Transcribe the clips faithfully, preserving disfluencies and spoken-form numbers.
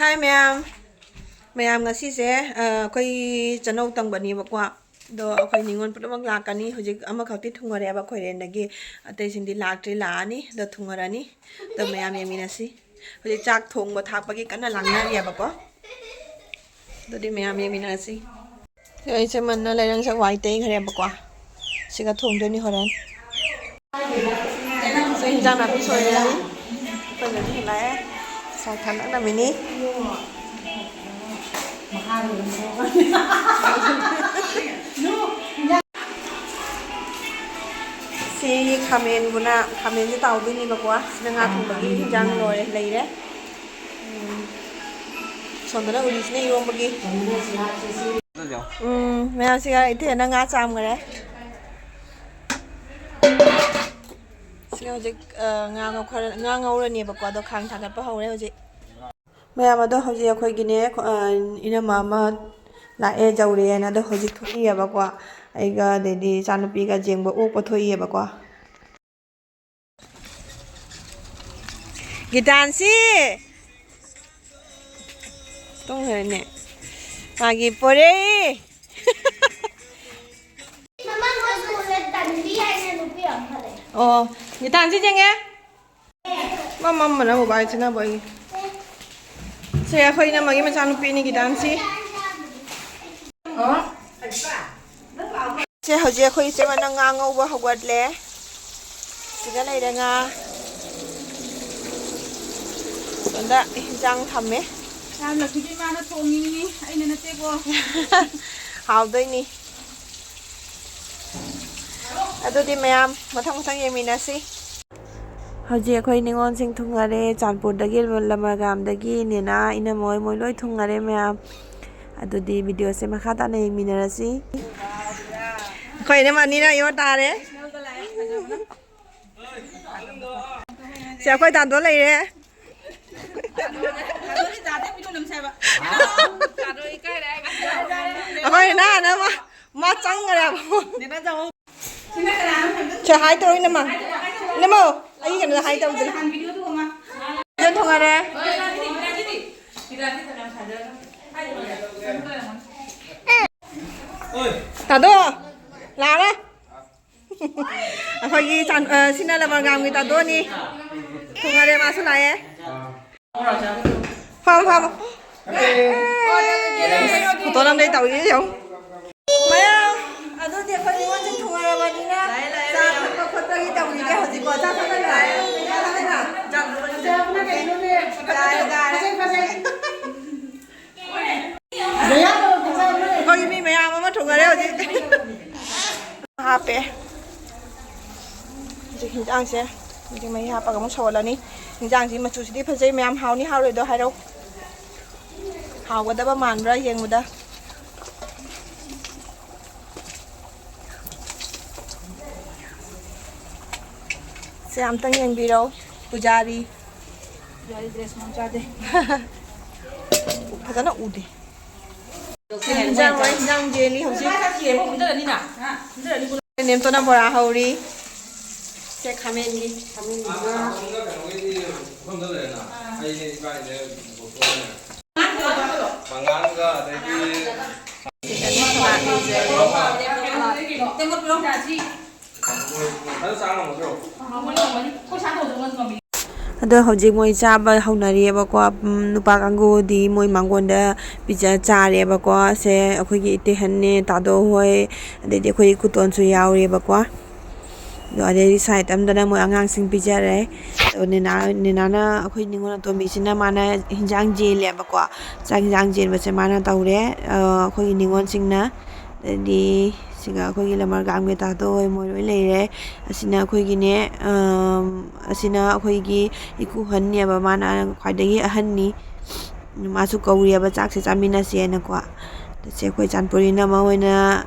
ꯍꯥꯏ ꯃꯌꯥꯝ, ꯃꯌꯥꯝ ꯉꯁꯤꯁꯦ ꯑ, ꯑꯩꯈꯣꯏ ꯆꯅꯧ ꯇꯪꯕꯅꯦꯕꯀꯣ꯫ ꯑꯗꯣ ꯑꯩꯈꯣꯏ ꯅꯤꯉꯣꯜ ꯄꯨꯝꯅꯃꯛ ꯂꯥꯛꯀꯅꯤ꯫ ꯍꯧꯖꯤꯛ ꯑꯃꯈꯛꯇꯤ ꯊꯨꯡꯉꯔꯦꯕ ꯑꯩꯈꯣꯏ ꯔꯦꯟꯗꯒꯤ, ꯑꯇꯩꯁꯤꯡꯗꯤ ꯂꯥꯛꯇ꯭ꯔꯤ, ꯂꯥꯛꯑꯅꯤ꯫ ꯑꯗꯣ ꯊꯨꯡꯉꯔꯅꯤ꯫ ꯑꯗꯣ ꯃꯌꯥꯝ ꯌꯦꯡꯃꯤꯟꯅꯁꯤ꯫ ꯍꯧꯖꯤꯛ ꯆꯥꯛ ꯊꯣꯡꯕ ꯊꯥꯛꯄꯒꯤ ꯀꯟꯅ ꯂꯥꯡꯅꯔꯤꯑꯕꯀꯣ꯫ ꯑꯗꯨꯗꯤ ꯃꯌꯥꯝ ꯌꯦꯡꯃꯤꯟꯅꯔꯁꯤ꯫ ꯑꯩꯁꯦ ꯃꯟꯅ ꯂꯩꯔꯪꯁꯦ ꯋꯥꯏ ꯇꯩꯈ꯭ꯔꯦꯕꯀꯣ꯫ ꯁꯤꯒ ꯊꯣꯡꯗꯣꯏꯅꯤ ꯍꯣꯔꯦꯟ꯫ ꯁꯤ ꯏꯟꯖꯥꯡ ꯅꯥꯄꯤ ꯁꯣꯏꯔꯦ꯫ ꯑꯩꯈꯣꯏ ꯂꯣꯏꯅ ꯍꯦꯜꯂꯛꯑꯦ꯫ ꯁꯥꯏ ꯊꯥꯡꯒꯠꯅꯕꯤꯅꯤ꯫ ꯁꯤ ꯈꯥꯃꯦꯟꯕꯨꯅ, ꯈꯥꯃꯦꯟꯁꯦ ꯇꯥꯎꯗꯣꯏꯅꯦꯕꯀꯣ꯫ ꯁꯤꯅ ꯉꯥ ꯊꯣꯡꯕꯒꯤ ꯏꯟꯖꯥꯡ ꯂꯣꯏꯔꯦ, ꯂꯩꯔꯦ꯫ ꯎꯝ꯫ ꯁꯣꯝꯗꯅ ꯎꯔꯤꯁꯤꯅ ꯏꯔꯣꯝꯕꯒꯤ꯫ ꯎꯝ, ꯃꯌꯥꯝꯁꯤꯒ ꯏꯊꯦꯟꯅ ꯉꯥ ꯆꯥꯝꯈꯔꯦ꯫ ꯁꯤꯒ ꯍꯧꯖꯤꯛ, ꯑ, ꯉꯥ ꯉꯧꯈꯠꯂ-, ꯉꯥ ꯉꯧꯔꯅꯦꯕꯀꯣ꯫ ꯑꯗꯣ ꯈꯥꯡ ꯊꯥꯡꯒꯠꯄ ꯍꯧꯔꯦ ꯍꯧꯖꯤꯛ꯫ ꯃꯌꯥꯝ, ꯑꯗꯣ ꯍꯧꯖꯤꯛ ꯑꯩꯈꯣꯏꯒꯤꯅꯦ, ꯑ, ꯏꯅꯝꯃ ꯑꯃ ꯂꯥꯛꯑꯦ, ꯌꯧꯔꯛꯑꯦꯅ꯫ ꯑꯗꯣ ꯍꯧꯖꯤꯛ ꯊꯣꯛꯏꯑꯕꯀꯣ꯫ ꯑꯩꯒ ꯑꯗꯩꯗꯤ ꯏꯆꯥꯅꯨꯄꯤꯒ ꯖꯦꯡꯕ ꯑꯣꯛꯄ ꯊꯣꯛꯏꯑꯕꯀꯣ꯫ ꯒꯤꯇꯥꯟꯁꯤ! ꯇꯨꯝꯈ꯭ꯔꯦꯅꯦ꯫ ꯃꯥꯒꯤ ꯄꯣꯔꯦ! ꯃꯃꯥꯡ ꯁ꯭ꯀꯨꯜꯗ ꯇꯟꯕꯤ ꯍꯥꯏꯅ ꯅꯨꯄꯤ ꯑꯃ ꯂꯩ꯫ ꯑꯣ, ꯒꯤꯇꯥꯟꯁꯤ ꯌꯦꯡꯉꯦ꯫ ꯃꯃꯝꯕꯅ ꯃꯣꯕꯥꯏꯜ ꯁꯤꯟꯅꯕꯒꯤ꯫ ꯁꯦ, ꯑꯩꯈꯣꯏ ꯏꯅꯝꯃꯒꯤ ꯃꯆꯥꯅꯨꯄꯤꯅꯤ ꯒꯤꯇꯥꯟꯁꯤ꯫ ꯁꯦ, ꯍꯧꯖꯤꯛ ꯑꯩꯈꯣꯏ ꯏꯆꯦ ꯑꯃꯅ ꯉꯥ ꯉꯧꯕ ꯍꯧꯒꯠꯂꯦ꯫ ꯁꯤꯗ ꯂꯩꯔꯦ ꯉꯥ꯫ ꯁꯣꯝꯗ ꯏꯟꯖꯥꯡ ꯊꯝꯃꯦ꯫ ꯌꯥꯝꯅꯕꯨꯗꯤ ꯃꯥꯅ ꯊꯣꯡꯉꯤꯅꯤ, ꯑꯩꯅ ꯅꯠꯇꯦꯀꯣ꯫ ꯍꯥꯎꯗꯣꯏꯅꯤ꯫ ꯑꯗꯨꯗꯤ ꯃꯌꯥꯝ ꯃꯊꯪ ꯃꯊꯪ ꯌꯦꯡꯃꯤꯟꯅꯁꯤ꯫ ꯍꯧꯖꯤꯛ ꯑꯩꯈꯣꯏ ꯅꯤꯉꯣꯜꯁꯤꯡ ꯊꯨꯡꯉꯔꯦ꯫ ꯆꯥꯟꯄꯨꯔꯗꯒꯤ, ꯂꯃꯔꯒꯥꯝꯗꯒꯤ ꯅꯦꯅꯥ, ꯏꯅꯝꯃꯣꯏ, ꯃꯣꯏ ꯂꯣꯏ ꯊꯨꯡꯉꯔꯦ ꯃꯌꯥꯝ꯫ ꯑꯗꯨꯗꯤ ꯚꯤꯗꯤꯑꯣꯁꯦ ꯃꯈꯥ ꯇꯥꯅ ꯌꯦꯡꯃꯤꯟꯅꯔꯁꯤ꯫ ꯑꯩꯈꯣꯏ ꯏꯅꯝꯃ ꯑꯅꯤꯅ ꯌꯣ ꯇꯥꯔꯦ꯫ ꯁꯤ ꯑꯩꯈꯣꯏ ꯇꯥꯟꯗꯣ ꯂꯩꯔꯦ꯫ ꯑꯩꯈꯣꯏ ꯅꯍꯥꯟ ꯑꯃ ꯃꯥ ꯆꯪꯈ꯭ꯔꯦꯕ꯫ ꯁꯦ, ꯍꯥꯏ ꯇꯧꯔꯣ, ꯏꯅꯝꯃ꯫ ꯏꯅꯝꯃ, ꯑꯩꯒꯤ ꯀꯩꯅꯣꯗ ꯍꯥꯏ ꯇꯧꯗ꯭ꯔꯤ꯫ ꯌꯦꯟ ꯊꯣꯡꯉꯔꯦ꯫ ꯇꯥꯗꯣ, ꯂꯥꯛꯑꯣ꯫ ꯑꯩꯈꯣꯏꯒꯤ ꯆꯥꯟ-, ꯑ, ꯁꯤꯅ ꯂꯕꯔꯒꯥꯝꯒꯤ ꯇꯥꯗꯣꯅꯤ꯫ ꯊꯨꯡꯉꯔꯦ, ꯃꯥꯁꯨ ꯂꯥꯛꯑꯦ꯫ ꯐꯝ, ꯐꯝ꯫ ꯐꯣꯇꯣ ꯅꯝꯗꯩ ꯇꯧꯔꯤꯁꯦ ꯌꯦꯡꯉꯨ꯫ ꯃꯌꯥꯝ, ꯑꯗꯨꯗꯤ ꯑꯩꯈꯣꯏ ꯅꯤꯉꯣꯜꯁꯤꯡ ꯊꯨꯡꯉꯔꯕꯅꯤꯅ ꯆꯥ ꯊꯛꯄ ꯈꯣꯠꯄꯒꯤ ꯇꯧꯔꯤꯒꯦ ꯍꯧꯖꯤꯛꯀꯣ꯫ ꯆꯥ ꯊꯛꯀꯗ꯭ꯔꯥ? ꯆꯥ ꯊꯛꯀꯗ꯭ꯔꯥ? ꯆꯥꯔꯦ, ꯆꯥꯔꯦ꯫ ꯑꯩꯈꯣꯏꯒꯤ ꯃꯤ ꯃꯌꯥꯝ ꯑꯃ ꯊꯨꯡꯉꯔꯦ ꯍꯧꯖꯤꯛ꯫ ꯍꯥꯞꯄꯦ꯫ ꯍꯧꯖꯤꯛ ꯍꯤꯟꯖꯥꯡꯁꯦ ꯍꯧꯖꯤꯛ ꯃꯍꯤ ꯍꯥꯞꯄꯒ ꯑꯃꯨꯛ ꯁꯧꯍꯜꯂꯅꯤ꯫ ꯍꯤꯟꯖꯥꯡꯁꯤ ꯃꯆꯨꯁꯤꯗꯤ ꯐꯖꯩ ꯃꯌꯥꯝ꯫ ꯍꯥꯎꯅꯤ ꯍꯥꯎꯔꯣꯏꯗꯣ ꯍꯥꯏꯔꯛꯎ꯫ ꯍꯥꯎꯒꯗꯕ ꯃꯥꯟꯕ꯭ꯔꯥ ꯌꯦꯡꯕꯗ? ꯁꯦ, ꯑꯝꯇꯪ ꯌꯦꯡꯕꯤꯔꯣ, ꯄꯨꯖꯥꯔꯤ꯫ ꯄꯨꯖꯥꯔꯤ dress ꯃꯑꯣꯡ ꯆꯥꯗꯦ꯫ ꯐꯖꯅ ꯎꯗꯦ꯫ ꯍꯤꯟꯖꯥꯡ ꯂꯣꯏ, ꯍꯤꯟꯖꯥꯡ ꯌꯦꯜꯂꯤ ꯍꯧꯖꯤꯛ꯫ ꯅꯦꯝꯇꯣꯟꯅ ꯕꯣꯔꯥ ꯍꯧꯔꯤ꯫ ꯁꯦ, ꯈꯥꯃꯦꯟꯒꯤ꯫ ꯃꯉꯥꯡꯒ ꯑꯗꯩꯗꯤ ꯑꯗꯣ ꯍꯧꯖꯤꯛ ꯃꯣꯏ ꯆꯥꯕ ꯍꯧꯅꯔꯤꯑꯕꯀꯣ꯫ ꯎꯝ, ꯅꯨꯄꯥ ꯀꯥꯡꯕꯨꯗꯤ ꯃꯣꯏ ꯃꯥꯡꯒꯣꯟꯗ ꯄꯤꯖ ꯆꯥꯔꯦꯕꯀꯣ꯫ ꯁꯦ, ꯑꯩꯈꯣꯏꯒꯤ ꯏꯇꯩꯍꯟꯅꯦ, ꯇꯥꯗꯣ ꯍꯣꯏ, ꯑꯗꯩꯗꯤ ꯑꯩꯈꯣꯏ ꯏꯀꯨꯇꯣꯟꯁꯨ ꯌꯥꯎꯔꯦꯕꯀꯣ꯫ ꯑꯗꯣ ꯑꯗꯩꯗꯤ side ꯑꯝꯗꯅ ꯃꯣꯏ ꯑꯉꯥꯡꯁꯤꯡ ꯄꯤꯖꯔꯦ꯫ ꯑꯗꯣ ꯅꯦꯅꯥ, ꯅꯦꯅꯥꯅ, ꯑꯩꯈꯣꯏ ꯅꯤꯉꯣꯜ ꯑꯇꯣꯝꯕꯤꯁꯤꯅ ꯃꯥꯅ ꯍꯤꯟꯖꯥꯡ ꯌꯦꯜꯂꯦꯕꯀꯣ꯫ ꯆꯥꯛ ꯍꯤꯟꯖꯥꯡ ꯌꯦꯟꯕꯁꯦ ꯃꯥꯅ ꯇꯧꯔꯦ꯫ ꯑ, ꯑꯩꯈꯣꯏꯒꯤ ꯅꯤꯉꯣꯜꯁꯤꯡꯅ꯫ ꯑꯗꯩꯗꯤ ꯁꯤꯒ ꯑꯩꯈꯣꯏꯒꯤ ꯂꯃꯔꯒꯥꯝꯒꯤ ꯇꯥꯗꯣ ꯍꯣꯏ ꯃꯣꯏ ꯂꯣꯏ ꯂꯩꯔꯦ꯫ ꯑꯁꯤꯅ ꯑꯩꯈꯣꯏꯒꯤꯅꯦ, ꯑꯝ, ꯑꯁꯤꯅ ꯑꯩꯈꯣꯏꯒꯤ ꯏꯀꯨꯍꯟꯅꯦꯕ, ꯃꯥꯅ ꯈ꯭ꯋꯥꯏꯗꯒꯤ ꯑꯍꯟꯅꯤ꯫ ꯃꯥꯁꯨ ꯀꯧꯔꯤꯑꯕ ꯆꯥꯛꯁꯦ ꯆꯥꯃꯤꯟꯅꯁꯦꯅꯀꯣ꯫ ꯁꯦ ꯑꯩꯈꯣꯏ ꯆꯥꯟꯄꯨꯔꯤ ꯏꯅꯝꯃ ꯍꯣꯏꯅ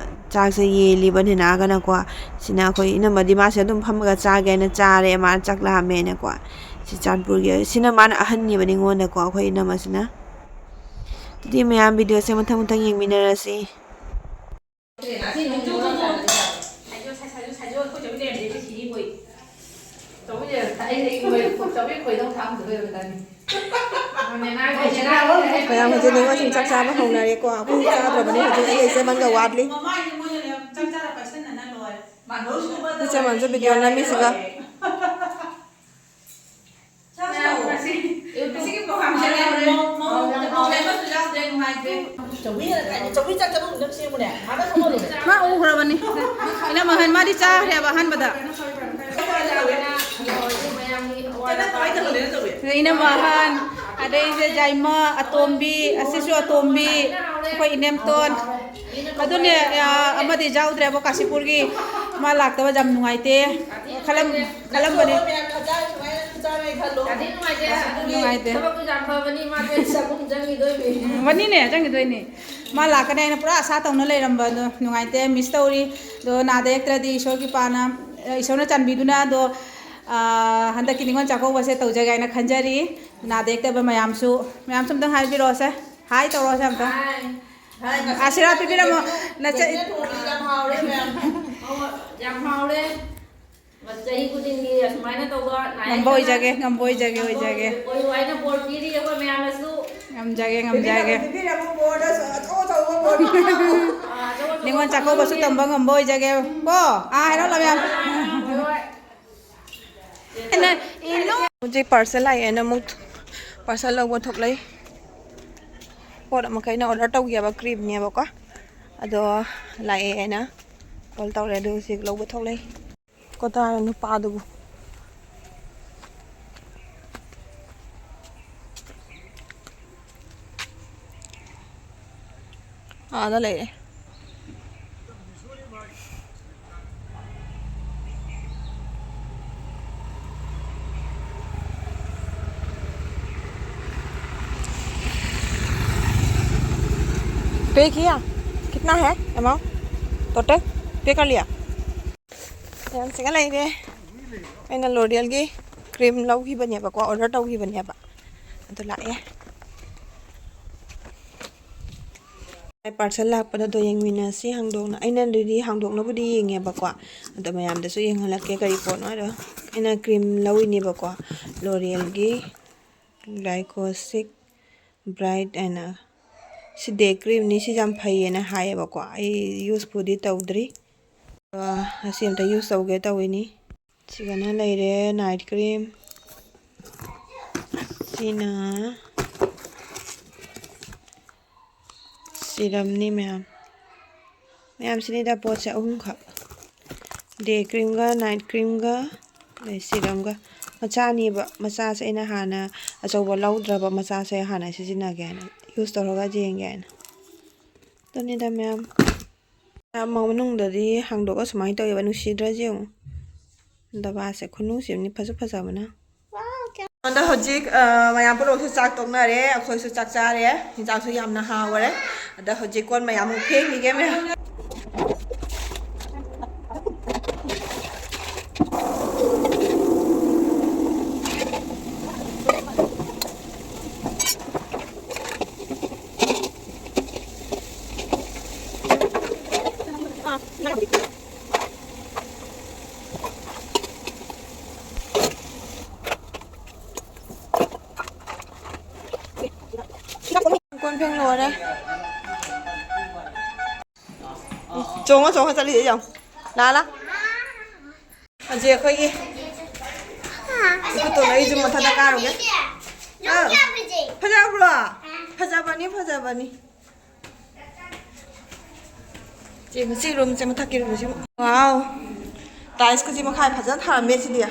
ꯆꯥꯛꯁꯦ ꯌꯦꯜꯂꯤꯕ ꯅꯦꯅꯥꯒꯅꯀꯣ꯫ ꯁꯤꯅ ꯑꯩꯈꯣꯏ ꯏꯅꯝꯃꯗꯤ ꯃꯥꯁꯦ ꯑꯗꯨꯝ ꯐꯝꯃꯒ ꯆꯥꯒꯦꯅ ꯆꯥꯔꯦ, ꯃꯥꯅ ꯆꯥꯛ ꯂꯥꯝꯃꯦꯅꯀꯣ꯫ ꯁꯤ ꯆꯥꯟꯄꯨꯔꯒꯤ, ꯁꯤꯅ ꯃꯥꯅ ꯑꯍꯟꯅꯦꯕ ꯅꯤꯉꯣꯟꯗꯀꯣ, ꯑꯩꯈꯣꯏ ꯏꯅꯝꯃꯁꯤꯅ꯫ ꯑꯗꯨꯗꯤ ꯃꯌꯥꯝ videoꯁꯦ ꯃꯊꯪ ꯃꯊꯪ ꯌꯦꯡꯃꯤꯟꯅꯔꯁꯤ꯫ ꯃꯌꯥꯝ ꯍꯧꯖꯤꯛ ꯅꯤꯉꯣꯜꯁꯤꯡ ꯆꯥꯛ ꯆꯥꯕ ꯍꯧꯅꯔꯦꯀꯣ꯫ ꯑꯩꯈꯣꯏ ꯆꯥꯗ꯭ꯔꯕꯅꯤ ꯍꯧꯖꯤꯛ, ꯑꯩ ꯏꯆꯦꯃꯟꯒ ꯋꯥꯠꯂꯤ꯫ ꯏꯆꯦꯃꯟꯁꯨ ꯚꯤꯗꯤꯑꯣ ꯅꯝꯃꯤꯁꯤꯒ꯫ ꯃꯥ ꯎꯈ꯭ꯔꯕꯅꯤ꯫ ꯏꯅꯝꯃ ꯑꯍꯟ ꯃꯥꯗꯤ ꯆꯥꯈ꯭ꯔꯦꯕ ꯑꯍꯥꯟꯕꯗ꯫ ꯏꯅꯝꯃ ꯑꯍꯟ, ꯑꯗꯩꯁꯦ ꯖꯥꯏꯃ, ꯑꯇꯣꯝꯕꯤ, ꯑꯁꯤꯁꯨ ꯑꯇꯣꯝꯕꯤ, ꯑꯩꯈꯣꯏ ꯏꯅꯦꯝꯇꯣꯟ꯫ ꯑꯗꯨꯅꯦ, ꯑ, ꯑꯃꯗꯤ ꯌꯥꯎꯗ꯭ꯔꯦꯕ ꯀꯥꯁꯤꯄꯨꯔꯒꯤ꯫ ꯃꯥ ꯂꯥꯛꯇꯕ ꯌꯥꯝ ꯅꯨꯡꯉꯥꯏꯇꯦ꯫ ꯈꯜꯂꯝ-, ꯈꯜꯂꯝꯕꯅꯦ꯫ ꯅꯨꯡꯉꯥꯏꯇꯦ꯫ ꯃꯅꯤꯅꯦ, ꯆꯪꯈꯤꯗꯣꯏꯅꯤ꯫ ꯃꯥ ꯂꯥꯛꯀꯅꯤ ꯍꯥꯏꯅ ꯄꯨꯔꯥ ꯑꯁꯥ ꯇꯧꯅ ꯂꯩꯔꯝꯕ ꯑꯗꯣ ꯅꯨꯡꯉꯥꯏꯇꯦ, miss ꯇꯧꯔꯤ꯫ ꯑꯗꯣ ꯅꯥꯗ ꯌꯦꯛꯇ꯭ꯔꯗꯤ ꯏꯁꯣꯔꯒꯤ ꯄꯥꯅ, ꯏꯁꯣꯔꯅ ꯆꯥꯟꯕꯤꯗꯨꯅ ꯑꯗꯣ, ꯑ, ꯍꯟꯗꯛꯀꯤ ꯅꯤꯉꯣꯜ ꯆꯥꯛꯀꯧꯕꯁꯦ ꯇꯧꯖꯒꯦ ꯍꯥꯏꯅ ꯈꯟꯖꯔꯤ꯫ ꯅꯥꯗ ꯌꯦꯛꯇꯕ ꯃꯌꯥꯝꯁꯨ, ꯃꯌꯥꯝꯁꯨ ꯑꯝꯇꯪ ꯍꯥꯏꯕꯤꯔꯛꯑꯣꯁꯦ꯫ Hi ꯇꯧꯔꯛꯑꯣꯁꯦ ꯑꯝꯇꯪ꯫ Hi꯫ Hi, ꯉꯁꯤ ꯑꯥꯁꯤꯔꯕꯥꯗ ꯄꯤꯕꯤꯔꯝꯃꯣ꯫ ꯅꯆꯦ ꯌꯥꯝ ꯍꯥꯎꯔꯦ ꯃꯌꯥꯝ꯫ ꯑꯣ, ꯌꯥꯝ ꯍꯥꯎꯔꯦ꯫ ꯆꯍꯤ ꯈꯨꯗꯤꯡꯒꯤ ꯑꯁꯨꯃꯥꯏꯅ ꯇꯧꯕ ꯉꯝꯕ ꯑꯣꯏꯖꯒꯦ, ꯉꯝꯕ ꯑꯣꯏꯖꯒꯦ, ꯑꯣꯏꯖꯒꯦ꯫ ꯑꯣꯏꯌꯨ ꯍꯥꯏꯅ ꯕꯣꯔ ꯄꯤꯔꯤ ꯑꯩꯈꯣꯏ ꯃꯌꯥꯝꯅꯁꯨ꯫ ꯉꯝꯖꯒꯦ, ꯉꯝꯖꯒꯦ꯫ ꯄꯤꯕꯤꯔꯝꯃꯨ ꯕꯣꯔꯗꯁꯨ ꯑꯆꯧ ꯑꯆꯧꯕ ꯕꯣꯔ ꯄꯤꯕꯤꯔꯝꯃꯨ꯫ ꯑꯥ, ꯑꯆꯧ ꯑꯆꯧꯕ ꯅꯤꯉꯣꯜ ꯆꯥꯛꯀꯧꯕꯁꯨ ꯐꯪꯍꯧꯔꯤ꯫ ꯇꯝꯕ ꯉꯝꯕ ꯑꯣꯏꯖꯒꯦ ꯀꯣ꯫ ꯑꯥ, ꯍꯥꯏꯔꯣ ꯂꯥꯎ ꯃꯌꯥꯝ꯫ ꯍꯣꯏ꯫ ꯍꯧꯖꯤꯛ parcel ꯂꯥꯛꯑꯦꯅ ꯑꯃꯨꯛ parcel ꯂꯧꯕ ꯊꯣꯛꯂꯛꯏ꯫ ꯄꯣꯠ ꯑꯃꯈꯩꯅ order ꯇꯧꯈꯤꯕ creamꯅꯦꯕꯀꯣ꯫ ꯑꯗꯣ ꯂꯥꯛꯑꯦꯅ call ꯇꯧꯔꯦ꯫ ꯑꯗꯨ ꯍꯧꯖꯤꯛ ꯂꯧꯕ ꯊꯣꯛꯂꯛꯏ꯫ ꯀꯗꯥꯏ ꯅꯨꯄꯥꯗꯨꯕꯨ? ꯑꯥꯗ ꯂꯩꯔꯦ꯫ पे किया? कितना है amount total? पे कर लिया? ꯌꯥꯝ ꯆꯤꯛꯅ ꯂꯩꯔꯦ꯫ ꯑꯩꯅ L'Oréalꯒꯤ cream ꯂꯧꯈꯤꯕꯅꯦꯕꯀꯣ, order ꯇꯧꯈꯤꯕꯅꯦꯕ꯫ ꯑꯗꯨ ꯂꯥꯛꯑꯦ꯫ ꯑꯩ parcel ꯂꯥꯛꯄꯗ ꯑꯗꯣ ꯌꯦꯡꯃꯤꯟꯅꯁꯤ꯫ ꯍꯥꯡꯗꯣꯛꯅ-, ꯑꯩꯅꯗꯤ ꯍꯥꯡꯗꯣꯛꯅꯕꯨꯗꯤ ꯌꯦꯡꯉꯦꯕꯀꯣ, ꯑꯗꯣ ꯃꯌꯥꯝꯗꯁꯨ ꯌꯦꯡꯍꯜꯂꯛꯀꯦ ꯀꯔꯤ ꯄꯣꯠꯅꯣ ꯍꯥꯏꯗꯣ꯫ ꯑꯩꯅ cream ꯂꯧꯔꯤꯅꯦꯕꯀꯣ, L'Oréalꯒꯤ Glycosic Bright ꯍꯥꯏꯅ꯫ ꯁꯤ ꯗꯦ ꯀ꯭ꯔꯤꯝꯅꯤ, ꯁꯤ ꯌꯥꯝ ꯐꯩꯌꯦꯅ ꯍꯥꯏꯌꯦꯕꯀꯣ꯫ ꯑꯩ ꯌꯨꯁꯄꯨꯗꯤ ꯇꯧꯗ꯭ꯔꯤ꯫ ꯑꯗꯣ ꯑꯁꯤ ꯑꯝꯇ ꯌꯨꯁ ꯇꯧꯒꯦ ꯇꯧꯋꯤꯅꯤ꯫ ꯁꯤꯒꯅ ꯂꯩꯔꯦ ꯅꯥꯏꯠ ꯀ꯭ꯔꯤꯝ꯫ ꯁꯤꯅ ꯁꯤꯔꯝꯅꯤ ꯃꯌꯥꯝ꯫ ꯃꯌꯥꯝꯁꯤꯅꯤꯗ ꯄꯣꯠꯁꯦ ꯑꯍꯨꯝꯈꯛ꯫ ꯗꯦ ꯀ꯭ꯔꯤꯝꯒ ꯅꯥꯏꯠ ꯀ꯭ꯔꯤꯝꯒ ꯑꯗꯩ ꯁꯤꯔꯝꯒ꯫ ꯃꯆꯥꯅꯦꯕ꯫ ꯃꯆꯥꯁꯦ ꯑꯩꯅ ꯍꯥꯟꯅ ꯑꯆꯧꯕ ꯂꯧꯗ꯭ꯔꯕ, ꯃꯆꯥꯁꯦ ꯍꯥꯟꯅ ꯁꯤꯖꯤꯟꯅꯒꯦ ꯍꯥꯏꯅ, ꯌꯨꯁ ꯇꯧꯔꯒ ꯌꯦꯡꯒꯦ ꯍꯥꯏꯅ꯫ ꯑꯗꯨꯅꯤꯗ ꯃꯌꯥꯝ꯫ ꯃꯌꯥꯝ ꯃꯅꯨꯡꯗꯗꯤ ꯍꯥꯡꯗꯣꯛꯑ ꯁꯨꯃꯥꯏꯅ ꯇꯧꯋꯦꯕ꯫ ꯅꯨꯡꯁꯤꯗ꯭ꯔꯥ ꯌꯦꯡꯉꯨ꯫ ꯗꯕꯥꯁꯦ ꯈꯨꯅꯨꯡꯁꯤ ꯑꯃꯅꯤ, ꯐꯖ ꯐꯖꯕꯅ꯫ ꯑꯗ ꯍꯧꯖꯤꯛ, ꯑ, ꯃꯌꯥꯝ ꯄꯨꯝꯅꯃꯛꯁꯨ ꯆꯥꯛ ꯇꯣꯛꯅꯔꯦ, ꯑꯩꯈꯣꯏꯁꯨ ꯆꯥꯛ ꯆꯥꯔꯦ, ꯌꯦꯟꯖꯥꯡꯁꯨ ꯌꯥꯝꯅ ꯍꯥꯎꯔꯦ꯫ ꯑꯗ ꯍꯧꯖꯤꯛ ꯀꯣꯟ ꯃꯌꯥꯝ ꯑꯃꯨꯛ ꯐꯦꯡꯈꯤꯒꯦ ꯃꯌꯥꯝ꯫ ꯀꯣꯟ ꯐꯦꯡ ꯂꯣꯏꯔꯦ꯫ ꯆꯣꯡꯉ ꯆꯣꯡꯉ ꯆꯠꯂꯤꯁꯦ ꯌꯦꯡꯉꯣ꯫ ꯂꯥ ꯂꯥ꯫ ꯍꯧꯖꯤꯛ ꯑꯩꯈꯣꯏꯒꯤ ꯏꯀꯨꯇꯣꯟ ꯑꯩꯁꯨ ꯃꯊꯛꯇ ꯀꯥꯔꯨꯒꯦ꯫ ꯑꯥ꯫ ꯐꯖꯕ꯭ꯔꯣ? ꯐꯖꯕꯅꯤ, ꯐꯖꯕꯅꯤ꯫ ꯆꯦ, ꯃꯁꯤ ꯔꯨꯝꯁꯦ, ꯃꯊꯛꯀꯤ ꯔꯨꯝꯁꯤꯕꯨ꯫ ꯋꯥꯎ꯫ ꯇꯥꯏꯜꯁꯀꯁꯤ ꯃꯈꯥꯏ ꯐꯖꯅ ꯊꯥꯔꯝꯃꯦ ꯁꯤꯗꯤ꯫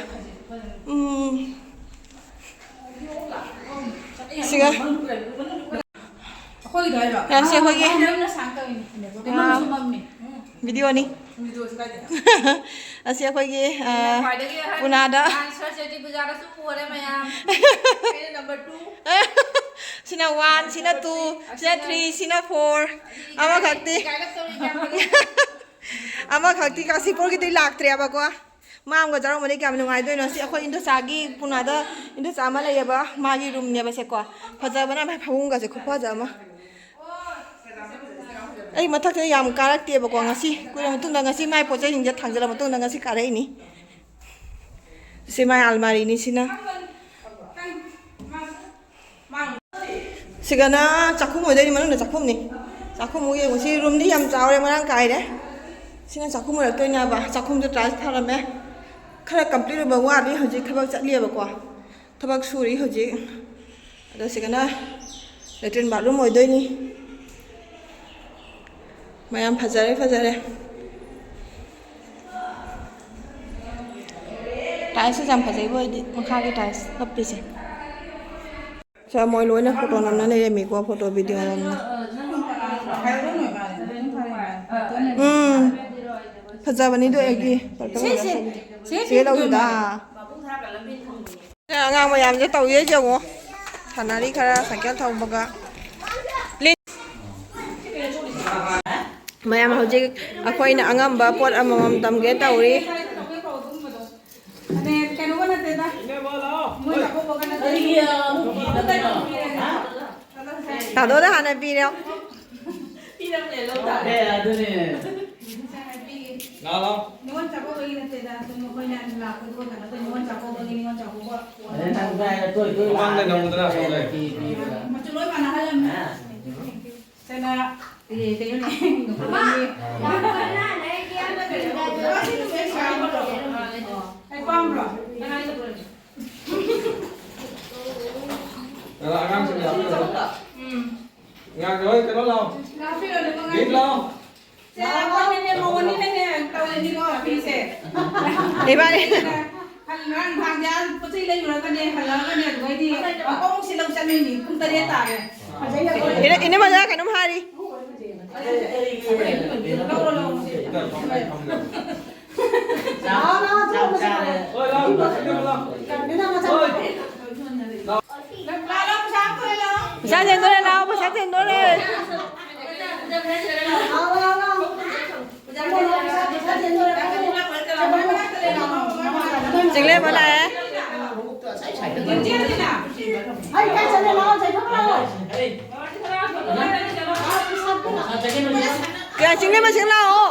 ꯎꯝ꯫ ꯁꯤꯒ꯫ ꯑꯩꯈꯣꯏꯒꯤꯗꯣ ꯍꯥꯏꯔꯣ? ꯌꯥꯝꯁꯦ ꯑꯩꯈꯣꯏꯒꯤ꯫ ꯃꯝꯅ ꯁꯥꯡ ꯇꯧꯔꯤꯅꯦ꯫ ꯋꯥꯎ꯫ ꯃꯝꯁꯨ ꯃꯝꯃꯤ꯫ ꯎꯝ꯫ ꯚꯤꯗꯤꯑꯣꯅꯤ꯫ ꯚꯤꯗꯤꯑꯣꯁꯤ ꯀꯥꯏꯗꯅꯣ? ꯑꯁꯤ ꯑꯩꯈꯣꯏꯒꯤ, ꯑ, ꯑꯩꯅ ꯈ꯭ꯋꯥꯏꯗꯒꯤ ꯑꯍꯟ ꯄꯨꯅꯥꯗ꯫ ꯅꯍꯥꯟ ꯁꯔꯁ꯭ꯋꯇꯤ ꯄꯨꯖꯥꯗꯁꯨ ꯄꯨꯔꯦ ꯃꯌꯥꯝ꯫ ꯑꯩꯅ number two꯫ ꯁꯤꯅ one, ꯁꯤꯅ two, ꯁꯤꯅ three, ꯁꯤꯅ four꯫ ꯑꯃꯈꯛꯇꯤ꯫ ꯑꯃꯈꯛꯇꯤ ꯀꯥꯁꯤꯄꯨꯔꯒꯤꯗꯤ ꯂꯥꯛꯇ꯭ꯔꯦꯕꯀꯣ꯫ ꯃꯥ ꯑꯃꯒ ꯆꯥꯔꯝꯕꯗꯤ ꯀꯌꯥꯝ ꯅꯨꯡꯉꯥꯏꯗꯣꯏꯅꯣ꯫ ꯁꯤ ꯑꯩꯈꯣꯏ ꯏꯟꯗꯣꯆꯥꯒꯤ ꯄꯨꯅꯥꯗ ꯏꯟꯗꯣꯆꯥ ꯑꯃ ꯂꯩꯌꯦꯕ, ꯃꯥꯒꯤ ꯔꯨꯝꯅꯦꯕ ꯁꯦꯀꯣ꯫ ꯐꯖꯕꯅ ꯃꯥꯏ ꯐꯃꯨꯡꯒꯁꯦ ꯈꯨꯐꯖ ꯑꯃ꯫ ꯑꯩ ꯃꯊꯛꯇ ꯌꯥꯝ ꯀꯥꯔꯛꯇꯦꯕꯀꯣ ꯉꯁꯤ꯫ ꯀꯨꯏꯔ ꯃꯇꯨꯡꯗ ꯉꯁꯤ ꯃꯥꯏ ꯄꯣꯠ ꯆꯩꯁꯤꯡꯁꯦ ꯊꯥꯡꯖꯜꯂ ꯃꯇꯨꯡꯗ ꯉꯁꯤ ꯀꯥꯔꯛꯏꯅꯤ꯫ ꯁꯤ ꯃꯥꯏ ꯑꯜꯃꯥꯔꯤꯅꯤ ꯁꯤꯅ꯫ ꯁꯤꯒꯅ ꯆꯥꯛꯈꯨꯝ ꯑꯣꯏꯗꯣꯏꯅꯤ, ꯃꯅꯨꯡꯗ ꯆꯥꯛꯈꯨꯝꯅꯤ꯫ ꯆꯥꯛꯈꯨꯝꯃꯨꯛ ꯌꯦꯡꯉꯨ꯫ ꯁꯤ ꯔꯨꯝꯗꯤ ꯌꯥꯝ ꯆꯥꯎꯔꯦ, ꯃꯔꯥꯡ ꯀꯥꯏꯔꯦ꯫ ꯁꯤꯅ ꯆꯥꯛꯈꯨꯝ ꯑꯣꯏꯔꯛꯇꯣꯏꯅꯦꯕ꯫ ꯆꯥꯛꯈꯨꯝꯁꯨ ꯇꯥꯏꯜꯁ ꯊꯥꯔꯝꯃꯦ꯫ ꯈꯔ ꯀꯝꯄ꯭ꯂꯤꯠ ꯑꯣꯏꯕ ꯋꯥꯠꯂꯤ꯫ ꯍꯧꯖꯤꯛ ꯊꯕꯛ ꯆꯠꯂꯤꯑꯕꯀꯣ, ꯊꯕꯛ ꯁꯨꯔꯤ ꯍꯧꯖꯤꯛ꯫ ꯑꯗꯣ ꯁꯤꯒꯅ ꯂꯦꯇ꯭ꯔꯤꯟ ꯕꯥꯠꯔꯨꯝ ꯑꯣꯏꯗꯣꯏꯅꯤ꯫ ꯃꯌꯥꯝ, ꯐꯖꯔꯦ, ꯐꯖꯔꯦ꯫ ꯇꯥꯏꯜꯁꯁꯦ ꯌꯥꯝ ꯐꯖꯩꯕ ꯑꯣꯏꯗꯤ, ꯃꯈꯥꯒꯤ ꯇꯥꯏꯜꯁ ꯅꯞꯄꯤꯁꯦ꯫ ꯁꯦ, ꯃꯣꯏ ꯂꯣꯏꯅ ꯐꯣꯇꯣ ꯅꯝꯅ ꯂꯩꯔꯝꯃꯤꯀꯣ, ꯐꯣꯇꯣ ꯚꯤꯗꯤꯑꯣ ꯅꯝꯅ꯫ ꯎꯝ, ꯐꯖꯕꯅꯤꯗꯣ ꯑꯩꯒꯤ ꯁꯤ, ꯁꯤ, ꯁꯤ ꯆꯦ ꯂꯧꯗꯨꯗ꯫ ꯑꯉꯥꯡ ꯃꯌꯥꯝꯁꯦ ꯇꯧꯔꯤꯁꯦ ꯌꯦꯡꯉꯣ꯫ ꯁꯥꯟꯅꯔꯤ ꯈꯔ ꯁꯥꯏꯀꯜ ꯊꯧꯕꯒ꯫ ꯃꯌꯥꯝ, ꯍꯧꯖꯤꯛ ꯑꯩꯈꯣꯏꯅ ꯑꯉꯝꯕ ꯄꯣꯠ ꯑꯃꯃꯝ ꯇꯝꯒꯦ ꯇꯧꯔꯤ꯫ ꯇꯥꯗꯣꯗ ꯍꯥꯟꯅ ꯄꯤꯔꯣ꯫ ꯂꯥꯛꯑꯣ, ꯂꯥꯛꯑꯣ꯫ ꯅꯤꯉꯣꯜ ꯆꯥꯛꯀꯧꯕꯒꯤ ꯅꯠꯇꯦꯗ, ꯁꯨꯝ ꯑꯩꯈꯣꯏꯅ ꯂꯥꯛꯄꯗꯨꯒ ꯀꯩꯅꯣ ꯇꯧꯋꯦ, ꯅꯤꯉꯣꯜ ꯆꯥꯛꯀꯧꯕꯒꯤ, ꯅꯤꯉꯣꯜ ꯆꯥꯛꯀꯧꯕ꯫ ꯃꯃꯥꯡꯗ ꯅꯝꯃꯨꯗꯅ ꯑꯁꯣꯝꯗ꯫ ꯃꯆꯨ ꯂꯣꯏ ꯃꯥꯟꯅꯍꯜꯂꯝꯃꯦ꯫ ꯁꯅꯥ, ꯑꯦ, ꯀꯩꯅꯣꯅꯦ, ꯅꯣꯡꯄꯣꯛꯂꯣꯏꯒꯤ꯫ ꯑꯩ ꯄꯥꯝꯕ꯭ꯔꯣ? ꯑꯉꯥꯡꯁꯤꯡ ꯂꯥꯛꯄꯤꯔꯣ? ꯎꯝ꯫ ꯑꯉꯥꯡ ꯍꯣꯏ, ꯀꯩꯅꯣ ꯂꯥꯛꯑꯣ꯫ ꯂꯥꯛꯄꯤꯔꯣ, ꯂꯥꯛꯄꯤꯔꯣ꯫ ꯒꯤꯐ ꯂꯥꯛꯑꯣ꯫ ꯁꯦ, ꯑꯩꯈꯣꯏꯅꯅꯦ, ꯃꯧ ꯑꯅꯤꯅꯅꯦ ꯇꯧꯔꯤꯅꯤꯀꯣ ꯐꯤꯁꯦ꯫ ꯏꯕꯥꯅꯤ꯫ ꯉꯔꯥꯡ ꯅꯨꯡꯗꯥꯡꯁꯦ ꯑꯥ ꯄꯣꯠ ꯆꯩ ꯂꯩꯔꯨꯔꯒꯅꯦ, ꯍꯜꯂꯛꯑꯒꯅꯦ, ꯑꯗꯨꯗꯩꯗꯤ ꯑꯃꯨꯛ ꯁꯤ ꯂꯧ ꯆꯠꯂꯤꯅꯤ꯫ ꯄꯨꯡ ꯇꯔꯦꯠ ꯇꯥꯔꯦ꯫ ꯏꯅꯦ, ꯏꯅꯦ ꯃꯖꯥ ꯀꯩꯅꯣꯝ ꯍꯥꯏꯔꯤ꯫ ꯂꯧꯔꯣ, ꯂꯧꯔꯣ, ꯁꯤ꯫ ꯂꯥꯛꯑꯣ, ꯂꯥꯛꯑꯣ, ꯆꯥꯛ ꯆꯥꯔꯦ꯫ ꯍꯣꯏ, ꯂꯥꯛꯑꯣ, ꯂꯥꯛꯑꯣ, ꯂꯥꯛꯑꯣ꯫ ꯂꯥꯛꯑꯣ, ꯂꯥꯛꯑꯣ, ꯄꯩꯁꯥ ꯑꯝꯇ ꯂꯩꯔꯣ꯫ ꯄꯩꯁꯥ ꯆꯦꯟꯗꯣꯔꯦ, ꯂꯥꯛꯑꯣ, ꯄꯩꯁꯥ ꯆꯦꯟꯗꯣꯔꯦ꯫ ꯆꯤꯡꯂꯦꯝꯕ ꯂꯥꯛꯑꯦ꯫ ꯀꯌꯥ ꯆꯤꯡꯂꯦꯝꯕ ꯁꯤꯡ ꯂꯥꯛꯑꯣ꯫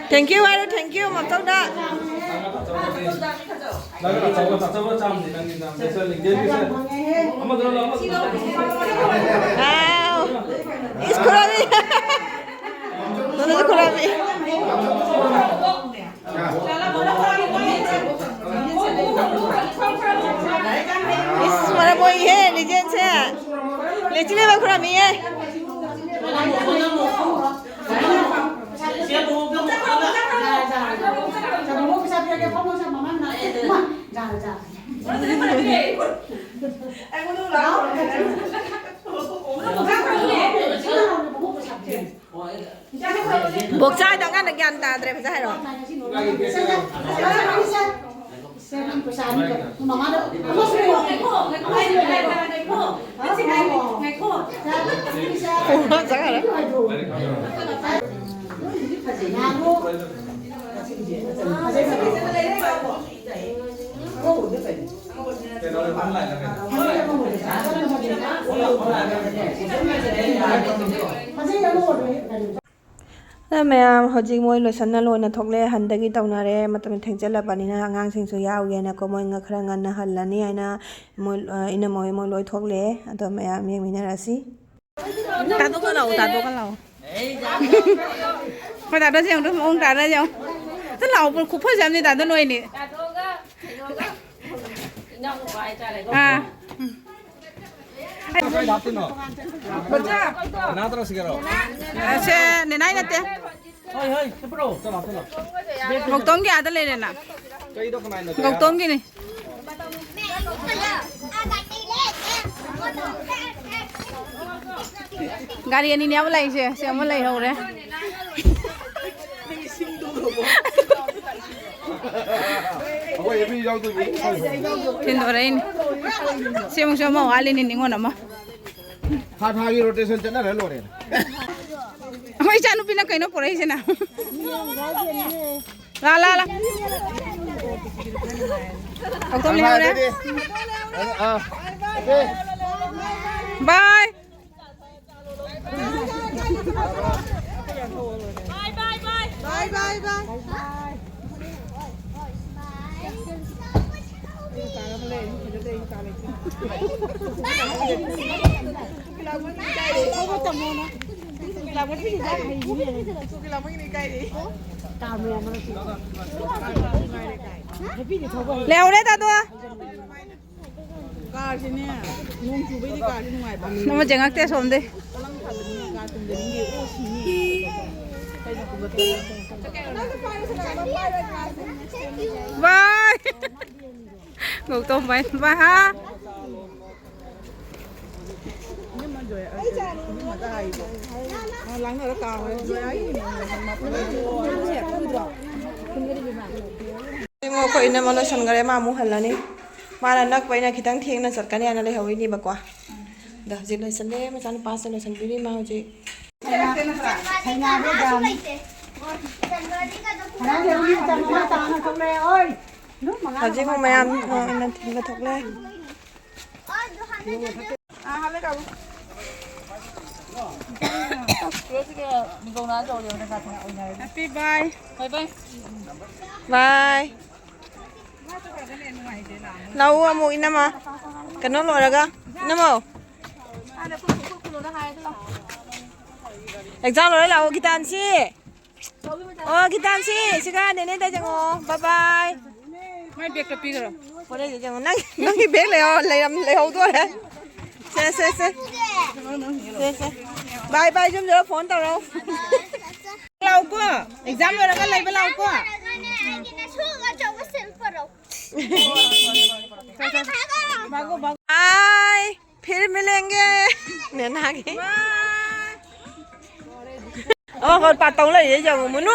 Thank you ꯍꯥꯏꯔꯣ, thank you, ꯃꯝꯇꯧꯗ꯫ Wow. ꯏꯁ, ꯈꯨꯔꯥꯕꯤ꯫ ꯅꯪꯅꯁꯨ ꯈꯨꯔꯥꯕꯤ꯫ ꯏꯁ, ꯃꯔꯝ ꯃꯣꯛꯏꯍꯦ, ꯂꯤꯖꯦꯟꯁꯦ꯫ ꯂꯦꯆꯤꯟ ꯂꯩꯕ ꯈꯨꯔꯥꯝꯃꯤꯌꯦ꯫ ꯕꯣꯛꯆꯥꯗ ꯑꯉꯥꯡꯅ ꯒ꯭ꯌꯥꯟ ꯇꯥꯗ꯭ꯔꯦ, ꯐꯖ ꯍꯥꯏꯔꯣ? ꯑꯗꯣ ꯃꯌꯥꯝ, ꯍꯧꯖꯤꯛ ꯃꯣꯏ ꯂꯣꯏꯁꯟꯅ ꯂꯣꯟꯅ ꯊꯣꯛꯂꯛꯑꯦ꯫ ꯍꯟꯗꯒꯤ ꯇꯧꯅꯔꯦ꯫ ꯃꯇꯝ ꯊꯦꯡꯖꯤꯜꯂꯕꯅꯤꯅ ꯑꯉꯥꯡꯁꯤꯡꯁꯨ ꯌꯥꯎꯒꯦꯅꯀꯣ, ꯃꯣꯏ ꯈꯔ ꯉꯟꯅ ꯍꯜꯂꯅꯤ ꯍꯥꯏꯅ ꯃꯣꯏ, ꯑ, ꯏꯅꯝꯃ ꯍꯣꯏ ꯃꯣꯏ ꯂꯣꯏ ꯊꯣꯛꯂꯛꯑꯦ꯫ ꯑꯗꯣ ꯃꯌꯥꯝ ꯌꯦꯡꯃꯤꯟꯅꯔꯁꯤ꯫ ꯇꯥꯊꯣꯛꯀ ꯂꯥꯛꯑꯣ, ꯇꯥꯊꯣꯛꯀ ꯂꯥꯛꯑꯣ꯫ ꯍꯣꯏ, ꯇꯥꯗꯣ ꯌꯦꯡꯉꯨ, ꯃꯑꯣꯡ ꯇꯥꯗꯣ ꯌꯦꯡꯉꯨ꯫ ꯑꯗꯨ ꯂꯥꯛꯑꯣ, ꯈꯨꯐꯖ ꯑꯃꯅꯤ ꯇꯥꯗꯣ ꯅꯣꯏꯅꯤ꯫ ꯑꯥ꯫ ꯀꯥꯏꯗ ꯍꯥꯞꯇꯣꯏꯅꯣ? ꯅꯅꯥꯗꯔꯣ ꯁꯤꯒꯔꯣ? ꯑ, ꯁꯦ, ꯅꯦꯅꯥꯏ ꯅꯠꯇꯦ꯫ ꯍꯣꯏ, ꯍꯣꯏ, ꯆꯠꯄ꯭ꯔꯣ? ꯆꯠꯂꯣ, ꯆꯠꯂꯣ꯫ ꯃꯧꯇꯣꯝꯒꯤ ꯑꯥꯗ ꯂꯩꯔꯦꯅ꯫ ꯀꯩꯗꯣ ꯀꯅꯥꯏꯅꯣ? ꯒꯧꯇꯣꯝꯒꯤꯅꯤ꯫ ꯒꯥꯔꯤ ꯑꯅꯤꯅꯦ ꯑꯃ ꯂꯩꯁꯦ, ꯁꯤ ꯑꯃ ꯂꯩꯍꯧꯔꯦ꯫ ꯑꯩꯈꯣꯏ ꯑꯦꯝ ꯌꯨ ꯌꯥꯎꯗꯣꯏꯅꯤ꯫ ꯊꯤꯟꯗꯣꯔꯛꯏꯅꯦ꯫ ꯁꯤ ꯑꯃꯨꯛꯁꯨ ꯑꯃ ꯋꯥꯠꯂꯤꯅꯦ, ꯅꯤꯉꯣꯜ ꯑꯃ꯫ ꯊꯥ ꯊꯥꯒꯤ ꯔꯣꯇꯦꯁꯟ ꯆꯠꯅꯔ ꯂꯣꯏꯔꯦ꯫ ꯑꯩꯈꯣꯏ ꯏꯆꯥꯅꯨꯄꯤꯅ ꯀꯩꯅꯣ ꯄꯨꯔꯛꯏꯁꯤꯅ? ꯂꯥ, ꯂꯥ, ꯂꯥ꯫ ꯍꯧꯗꯣꯡ ꯂꯩꯍꯧꯔꯦ꯫ ꯑꯗꯨꯗꯤ, ꯑ, ꯑ, ꯑꯣꯀꯦ꯫ ꯕꯥꯏ꯫ ꯕꯥꯏ, ꯕꯥꯏ, ꯕꯥꯏ꯫ ꯕꯥꯏ, ꯕꯥꯏ, ꯕꯥꯏ꯫ ꯂꯩꯍꯧꯔꯦ ꯇꯥꯗꯣ꯫ ꯀꯥꯔꯁꯤꯅꯦ, ꯅꯣꯡ ꯆꯨꯕꯩꯗꯤ ꯀꯥꯔꯁꯤ ꯅꯨꯡꯉꯥꯏꯕ꯫ ꯅꯃ ꯌꯦꯡꯉꯛꯇꯦ ꯑꯁꯣꯝꯗꯩ꯫ ꯀꯂꯪ ꯊꯥꯕꯅꯤꯅ ꯀꯥꯔ ꯇꯣꯡꯖꯅꯤꯡꯗꯦ꯫ ꯑꯣ, ꯁꯤꯅꯤ꯫ ꯀꯩꯅꯣ ꯈꯨꯝꯒꯠꯄ꯫ ꯕꯥꯏ꯫ ꯒꯧꯇꯝ ꯕꯥꯏ꯫ ꯕꯥꯏ ꯍꯥ꯫ ꯌꯦꯡꯉꯣ, ꯑꯩꯈꯣꯏ ꯏꯅꯝꯃ ꯂꯣꯏꯁꯟꯈ꯭ꯔꯦ, ꯃꯥ ꯑꯃꯨꯛ ꯍꯜꯂꯅꯤ꯫ ꯃꯥꯅ ꯅꯛꯄꯅꯤꯅ ꯈꯤꯇꯪ ꯊꯦꯡꯅ ꯆꯠꯀꯅꯤ ꯍꯥꯏꯅ ꯂꯩꯍꯧꯔꯤꯅꯦꯕꯀꯣ꯫ ꯑꯗꯣ ꯍꯧꯖꯤꯛ ꯂꯣꯏꯁꯜꯂꯦ, ꯃꯆꯥꯅꯨꯄꯥꯁꯤꯅ ꯂꯣꯏꯁꯟꯕꯤꯔꯤ, ꯃꯥ ꯍꯧꯖꯤꯛ꯫ ꯍꯧꯖꯤꯛ ꯑꯃꯨꯛ ꯃꯌꯥꯝ ꯑꯣꯏꯅ ꯊꯤꯟꯕ ꯊꯣꯛꯂꯦ꯫ Happy bye. Bye bye. ꯂꯥꯛꯎ ꯑꯃꯨꯛ ꯏꯅꯝꯃ꯫ ꯀꯩꯅꯣ ꯂꯣꯏꯔꯒ꯫ ꯏꯅꯝꯃ꯫ Exam ꯂꯣꯏꯔ ꯂꯥꯛꯑꯣ ꯒꯤꯇꯥꯟꯁꯤ꯫ ꯑꯣ ꯒꯤꯇꯥꯟꯁꯤ꯫ ꯁꯤꯒ ꯅꯦꯅꯦꯗ ꯆꯪꯉꯛꯑꯣ꯫ Bye bye꯫ ꯃꯥꯏ ꯕꯦꯒꯇ ꯄꯤꯈ꯭ꯔꯣ꯫ ꯍꯣꯔꯦꯟ ꯌꯦꯡꯉꯣ꯫ ꯅꯪ, ꯅꯪꯒꯤ ꯕꯦꯒ ꯂꯩꯍꯧ-, ꯂꯩꯔꯝ-, ꯂꯩꯍꯧꯗꯣꯔꯦ꯫ ꯁꯦ, ꯁꯦ, ꯁꯦ꯫ ꯁꯦ, ꯁꯦ꯫ Bye bye, ꯌꯨꯝ ꯌꯧꯔ phone ꯇꯧꯔꯣ꯫ ꯂꯥꯛꯎꯀꯣ꯫ Exam ꯂꯣꯏꯔꯒ ꯂꯩꯕ ꯂꯥꯛꯎꯀꯣ꯫ Bye. फिर मिलेंगे। ꯅꯦꯅꯥꯒꯤ꯫ ꯑꯣ, ꯍꯣꯏ, ꯄꯥꯇꯧ ꯂꯩꯌꯦ, ꯌꯦꯡꯉꯨ, ꯃꯨꯅꯨ꯫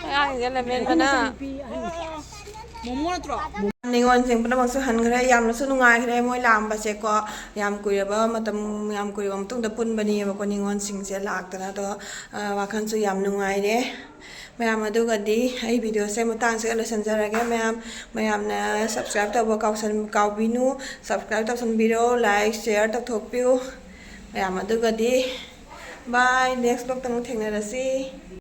ꯑꯉꯥꯡꯁꯦ ꯂꯦꯃꯦꯟꯕꯅ꯫ ꯅꯤꯉꯣꯜꯁꯤꯡ ꯄꯨꯝꯅꯃꯛꯁꯨ ꯍꯟꯈ꯭ꯔꯦ꯫ ꯌꯥꯝꯅꯁꯨ ꯅꯨꯡꯉꯥꯏꯈ꯭ꯔꯦ ꯃꯣꯏ ꯂꯥꯛꯑꯝꯕꯁꯦꯀꯣ꯫ ꯌꯥꯝ ꯀꯨꯏꯔꯕ ꯃꯇꯝ, ꯌꯥꯝ ꯀꯨꯏꯔꯕ ꯃꯇꯨꯡꯗ ꯄꯨꯟꯕꯅꯦꯕꯀꯣ ꯅꯤꯉꯣꯜꯁꯤꯡꯁꯦ ꯂꯥꯛꯇꯅ꯫ ꯑꯗꯣ ꯋꯥꯈꯜꯁꯨ ꯌꯥꯝ ꯅꯨꯡꯉꯥꯏꯔꯦ꯫ ꯃꯌꯥꯝ, ꯑꯗꯨꯒꯗꯤ ꯑꯩ ꯚꯤꯗꯤꯑꯣꯁꯦ ꯃꯇꯥꯡꯁꯤꯗ ꯂꯣꯏꯁꯤꯟꯖꯔꯒꯦ꯫ ꯃꯌꯥꯝ, ꯃꯌꯥꯝꯅ ꯁꯕꯁꯀ꯭ꯔꯥꯏꯕ ꯇꯧꯕ ꯀꯥꯎꯁꯟ ꯀꯥꯎꯕꯤꯅꯨ꯫ ꯁꯕꯁꯀ꯭ꯔꯥꯏꯕ ꯇꯧꯁꯟꯕꯤꯔꯣ, ꯂꯥꯏꯛ ꯁꯤꯌꯔ ꯇꯧꯊꯣꯛꯄꯤꯌꯨ꯫ ꯃꯌꯥꯝ, ꯑꯗꯨꯒꯗꯤ ꯕꯥꯏ, ꯅꯦꯛꯁ ꯕ꯭ꯂꯣꯛꯇ ꯑꯃꯨꯛ ꯊꯦꯡꯅꯔꯁꯤ꯫